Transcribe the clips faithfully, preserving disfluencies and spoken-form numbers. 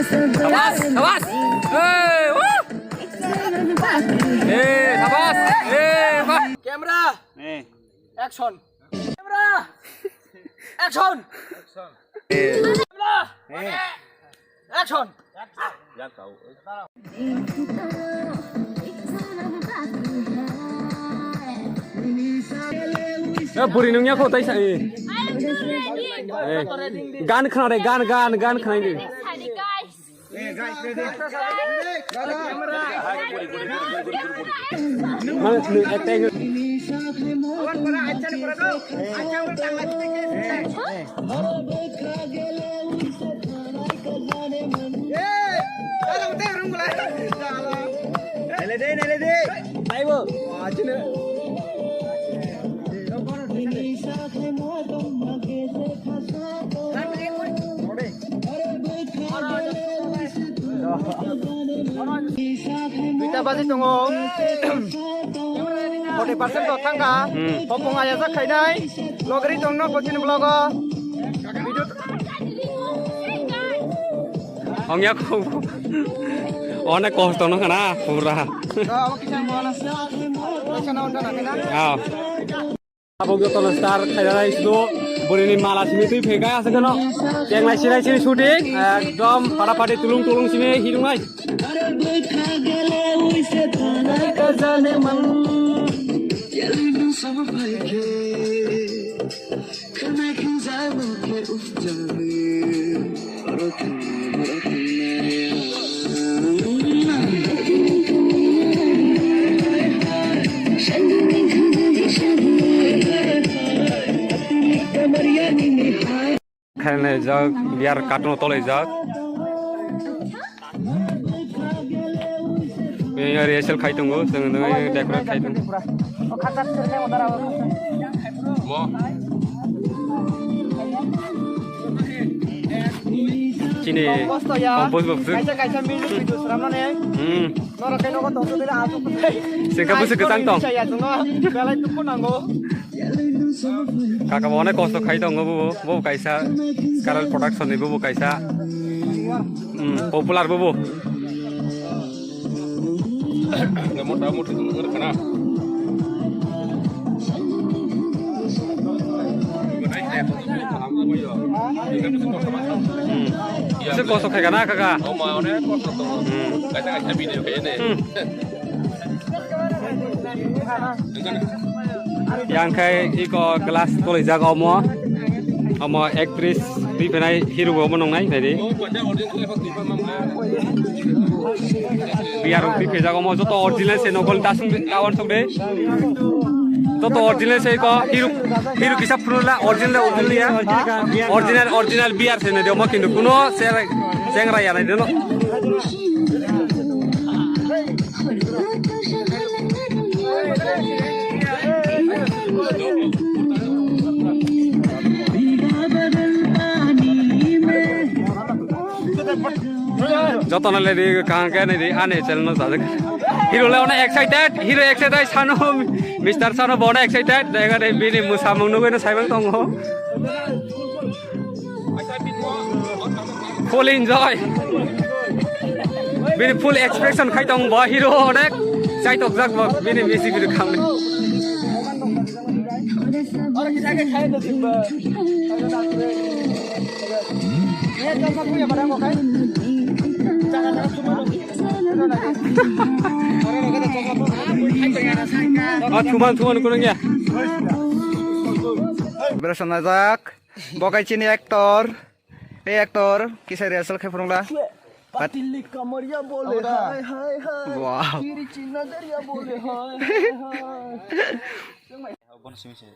Sabas, sabas. Eh, woo. Eh, sabas. Eh, ba. Camera. Eh. Action. Camera. Action. Eh. Camera. Eh. Action. Eh, buri nungya kho tai sa, eh. Eh, gan khna de, gan, gan, gan khna de. Mane, nung ekta Duita baji tongo. Forty percent to thangkha. Hmm. Hopong ayajak khainai. Logri tongno kochini vlogo. Video Ongya kho. Onek kosto no khana pura. Abo kisa bola. Kisa na unta na kena. Ah. Abo joto no star khailai sudo. Buri ni mala simi twi phega asa kano. Chenglai silai sini shooting. Ekdom fada fadi tulung tulung simi hidung nai. Khainai jak, biyar carton tolai jak. Rehearsal khai tongo, chwng nw decorate khai tongo. Mo. Chini Kosto ya. Compose bo bwswk. Kaisa kaisa music video swnamnani. Hmm. Norok khe nogo tongsa dile asuk. Sengkha bwswk kwchang tong. Belai dukhu nango. Kaka bo onek kosto khai tongo bo, bo kaisa Scarlet Production ni bo, bo kaisa, mm, popular bo, bo. Mota moti wngkha na. Hmm. Bwswk kosto khai kana kaka. Oma onek kosto tongo. Hmm. Kaisa kaisa video khai ne. Hmm. Yang khai iko glass tolai jaga omo. Omo actress twi phainai hero bo omo nongnai naidi. Biyar rok twi phaijak omo joto original se nokol tasung kawan sok de. Joto original se iko hero, hero kisa phunula original original ya. Original original biyar se naidi omo kintu kuno se chengra ya naidi no. Jotono le di kaham khe nai di ani channel no sajak. Hero le ono excited, hero excited sano, Mister Sano bono excited, dega de bini musamung nugui no saimang tongo. Full enjoy. Bini full expression khai tong bo hero onek chaitok jak bo bini music video khamni. Oh, thuman thuman kurang ya. Berasa najak. Bo kai chini actor. Ei actor, kisa rehearsal khai phwrwngla. Patili kamaria bole hai hai hai. Wow. Kiri china daria bole hai hai hai. Obono simi se.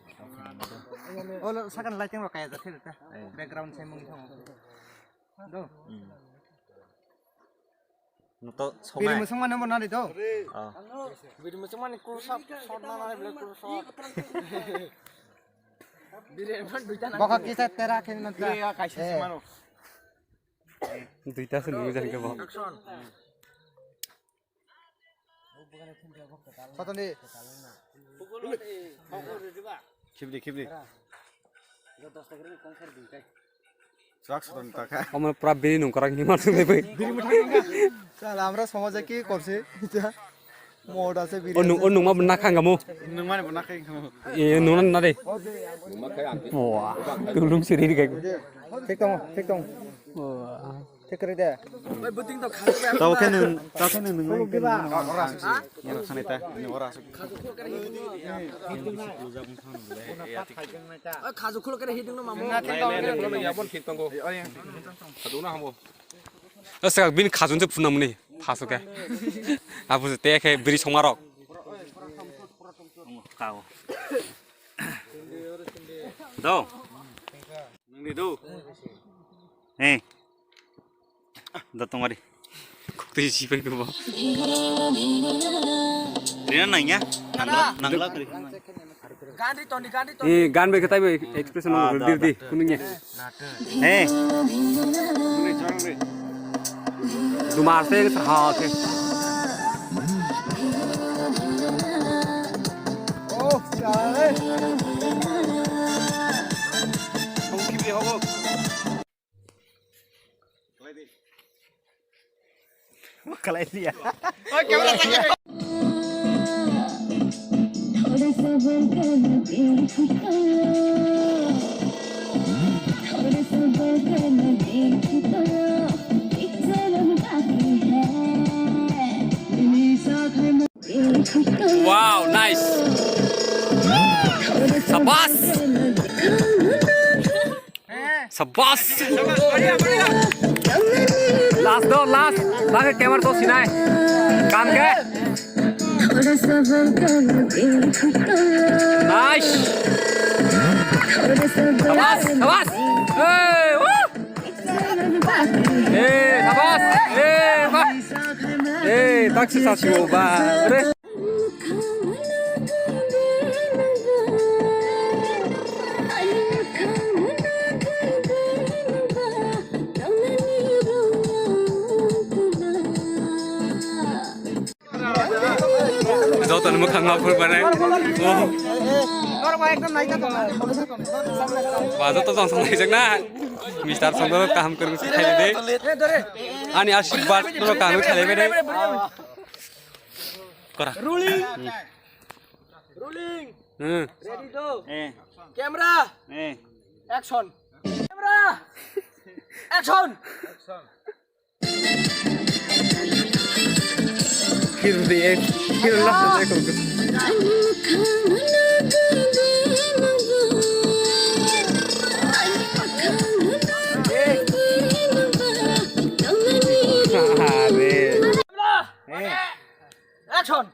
Olo sakan lighting rok kaya jathai ta. Background se mung thang. Do. Noto. Biri songnai. Musung mane mo nari do. Oh. Biri musung mane kurusap, shot na mane black kurusap. Biri emang duita na. Bokak kisa tera khen na ta. Iya, kaisa. Eh. Semano. Duita se nunggu jang ke bo. Action. Sotoni. Khibli, khibli. Swak swrang ta kha. Omo pura biri nung kwrak ni ma thung bai. Sala, amra somaje ki korse? Mod ase biri. O nung, o nung ma bwna khang gamu. Nung mane bwna khang gamu. E nung na de. Wah, tulung siri di kaku. Thik tong, thik tong. Wah. Thik kare de. Tau khe nung, tau khe nung nung. Ora asuk si. Ora asuk si. Ora asuk. Khaju khulok kare hidung no mamu. Khaju na hamo. O swkang bini khajun se phunamuni phaso khe. Apo se te khe biri songmarok. Kao. Do. Nangni do. Hey. Do tongmari. Kok tei si pai ko. Rina nangya. Nangla, nangla kri. Gandri toni, gandri toni. Eh, gan bai khatai bai expression. Ah, dir di, kunungnya. Hey. Dumar se ha ke. Wow, nice. Sabas. Sabas. Last do, last. Last camera to sinai. Kam ke? Nice. Sabas, sabas. Hey, woo. Eh, sabas. Eh, ba. Eh, taksi sasi ba. Re. Joto ni mwkhang ma phur banai. Oh. Ba joto tong song naijak na. Mister Songdoro kaham kwrwng se khailai de. Ani ashirbad no kaham khailai de. Kora. Rolling. Rolling. Hmm. Ready to. Eh. Camera. Eh. Action. Camera. Action. Hero react, hero last react. Are. Action.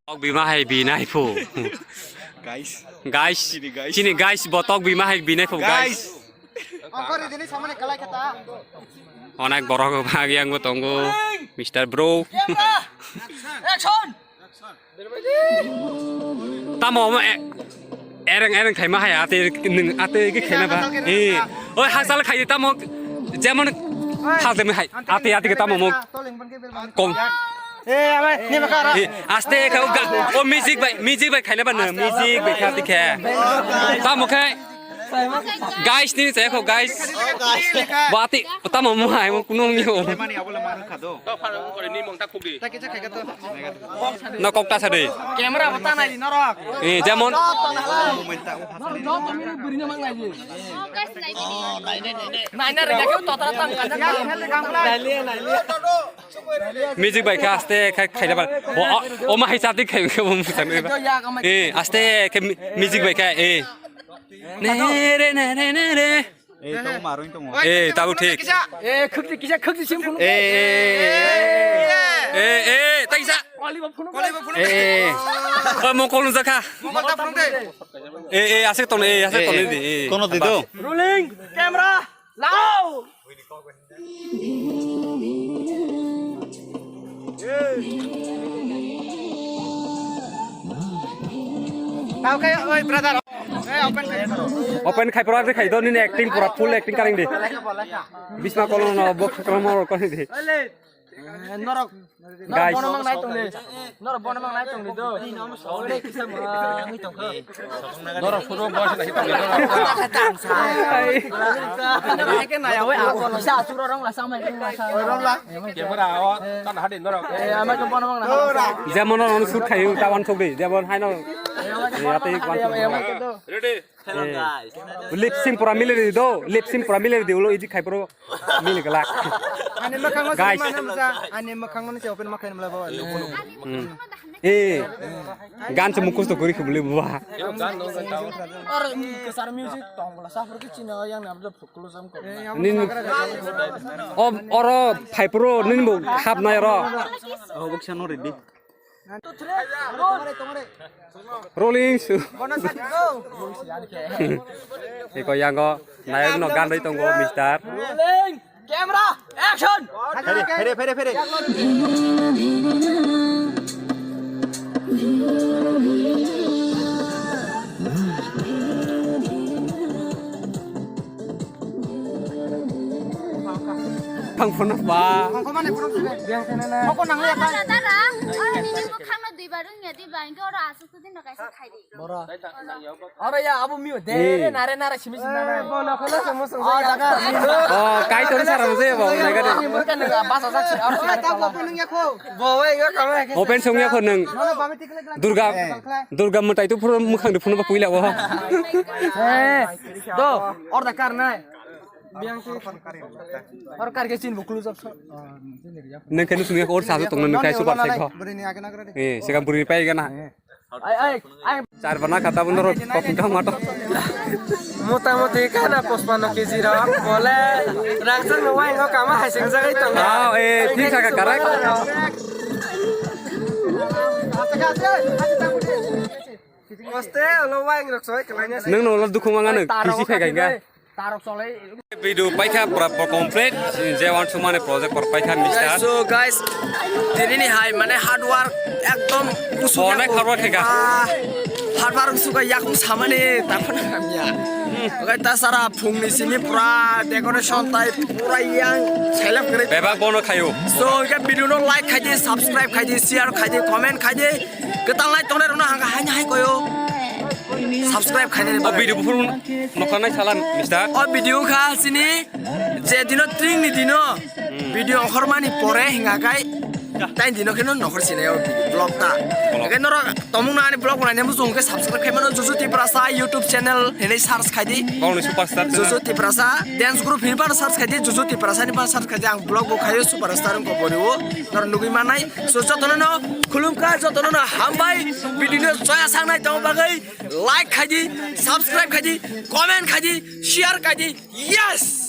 Tok bima hai binai phu. Guys. Guys. Chini guys. Chini guys bo tok bima hai binai phu, guys. Guys. Onek borok bagi ang bo tongo. Mister Bro. Camera. Action. Tamo omo e-, ereng ereng khaima hai ate nwng ate ge khaina ba. Eh, oi hasal khai tamo jemon phal de hai ate ate ge tamo mo kom. Eh, aste kha o ga-, o music bai, music bai khaina ba no, music bai kha ate khe. Tamo khai Guys, tini saya kho, guys. Bati, tamo mo hai mo kunung ni ho. No kok ta sa de. Camera bata nai norok. Eh, jemon. Nai na re, kau totra tang kan. Music bai kha aste khai khai da ba. O, o, o ma hai chati khai khai bo musan. Eh, aste khai mi-, music bai kha, eh. Ne re ne re ne re. Eh, tamo marung tamo. Eh, tamo thik. Eh, khukti kisa khukti sim khunu. Eh, eh, eh, eh, eh, eh, ta kisa. Eh, eh, eh. Oh, mokol nujak kha. Eh, eh, asik tong, eh, asik tong di, eh. Kono di do. Rolling camera, lao. Tao khe, oi, brother. Eh, open khai. Open khai, pura khai do, nini acting pura full acting karing di. Bisma kolon no box kolon mo ko di. Norok. Guys. Bono mang nai tong di. Norok bono mang nai tong di do. Norok photo boss nai tong di. Hai. Hai ke nai awe ako. Sa asuro rong la samai rong la sa. Camera awo tan hadi norok. Eh, ama ke bono mang nai. Jemon on shoot khai ta wan thok di. Jemon hai no. Ya te wan thok. Ready. Hello, eh, guys. Lip sync pura mile di do, lip sync pura mile di ulo edit khai pura mile galak. Ani mwkhang no guys. Ani mwkhang no se open makhai mla bawa. Hmm. Eh. Gan se mukus to kuri khubli bua. Or kesar music tong la sa pura ke china yang nam do close am ko. Nin o oro phai pura nin bo hap nai ro. Oh, buksa no ready. Rolling su. Iko yango nayok no gan roi tongo, mister. Rolling, camera, action. Phere, phere, phere, phere. Thang phone ba. Thang phone mane phone sile. Biang sene na. Moko nang ya ba. Dara, oro nini mukhang no dui bar wngya di ba, hingke oro asuk sudi no kaisa khai di. Bora. Oro ya abu miyo de, eh, nare nare simi simi nare. Bo no kholo se musung. Oh, jaga. Oh, kai tor sara muse bo, nai gade. Ni murka nang ba sa sa. Oro ta bo nang ya kho. Bo wai ga kama. Open song ya kho nang. Durga, Durga mwtai tu phuru mukhang de phunu ba puila bo. Eh, do, order kar nai. Or kar ke chin buklu jab sa. Nang kenu sungya or sa tong nang kai super sai kho. Eh, sega buri pai gana. Ai, ai, ai. Char bana khata bundor kok kang mato. Mota moti kana pospan kg rok bole rang sang no wai ngo kama hai sing jagai tong. Ah, eh, thik thak karak. Koste olo wai rok soi kelai. Nang no dukhu mangano, bisi phai gainga. Video paikha pura pura complete, je wan sumane project pura paikha, mister. So guys, tini ni hai mane hard work ekdom kusu. Onek hard work khaikha. Ah, hard work suka yakung samani tapana kamya. Oke, ta sara phung ni simi pura decoration tai pura yang seleb kere. Bebak bono khayo. So, oke, video no like khaidi, subscribe khaidi, share khaidi, comment khaidi. Kwtal nai tongnai rokno hangka haini hai koyo. Subscribe khainani bagwi. O video buphuru nokha nai salam, mister. O video kha sini je dino tring ni dino video okhormani pore hinga kai tai dino kheno nokhor sinai o vlog ta. Vlog. Oke norok tomung na ani vlog bo naina muchung khe subscribe khaimano Juju Tiprasa YouTube channel hinwi search khaidi. Bongni superstar Juju Tiprasa dance group hinwi search khaidi, Juju Tiprasa ni search khaidi, ang vlog bo khaio superstar wngkha boriwo norok nugwi manai. So jotono no khulumkha, jotono no hambai, video no choya sangnai tongma bagwi like khaidi, subscribe khaidi, comment khaidi, share khaidi. Yes!